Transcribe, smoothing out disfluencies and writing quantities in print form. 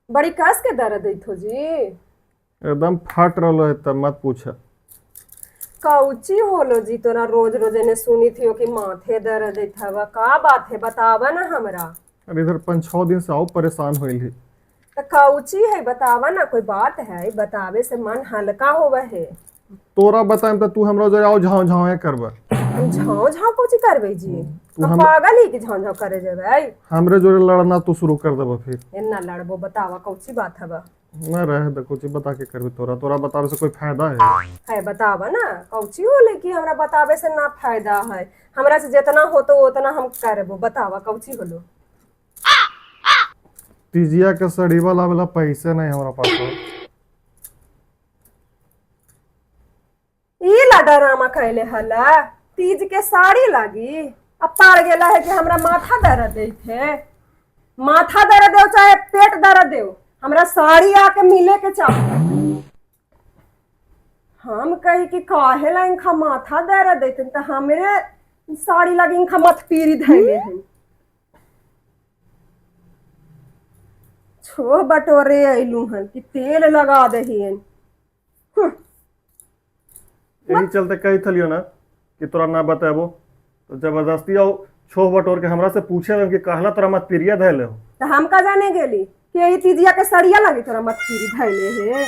बड़ी कस के दर्द दैत हो जी। एकदम फट रहलो है तब मत पूछ। कौची होलो जी तोरा रोज रोज एने सुनी थियो कि माथे दर्द दैत हवा, का बात है बतावा ना हमरा। अरे इधर 5-6 दिन से आओ परेशान होइल ही। तो कौची है बतावा ना, कोई बात है बतावे से मन हल्का होवे है। तोरा बताएम त तू हमरा जरे आओ झाव झाव करबा। हम झाँव झाँव कौची करबे जी? तू हम हम पागल ही कि झाँव झाँव करे जेबै? हमरे जोरे लड़ना तू शुरू कर देबा फिर। एना लड़बो, बतावा कौची बात हवा। ना रहे दे, कुछ बता के करबी तोरा, तोरा बतावे से कोई फायदा है? है बतावा ना कौची होले कि हमरा बतावे से ना फायदा है, हमरा से जितना होतो उतना हम करबो, बतावा कौची होलो। तीजिया के सड़ीवा लावेला पैसे नहीं हमरा पास हो। ई ला डरामा कैले हला, तीज के साड़ी लागी अब पार गेला है कि हमरा माथा दर्द दैत है। माथा दर्द देव चाहे पेट दर्द देव, हमरा साड़ी आके मिले के चाही। हम कही कि काहे ला इनका माथा दर्द दैत, त हमरे साड़ी लागी इनका मत पीरी धैले है। छो बटोरे अइलू हन कि तेल लगा दहियन। यही चलते कही थलियो ना कि तोरा ना बताबो, तो जबरदस्ती आओ छोह बटोर के हमरा से पूछे लगन कि कहला तोरा मत पीरिया धैले हो। तो हम का जाने गेली कि यही तीजिया के सड़िया लगी तोरा मत पीरी धैले है।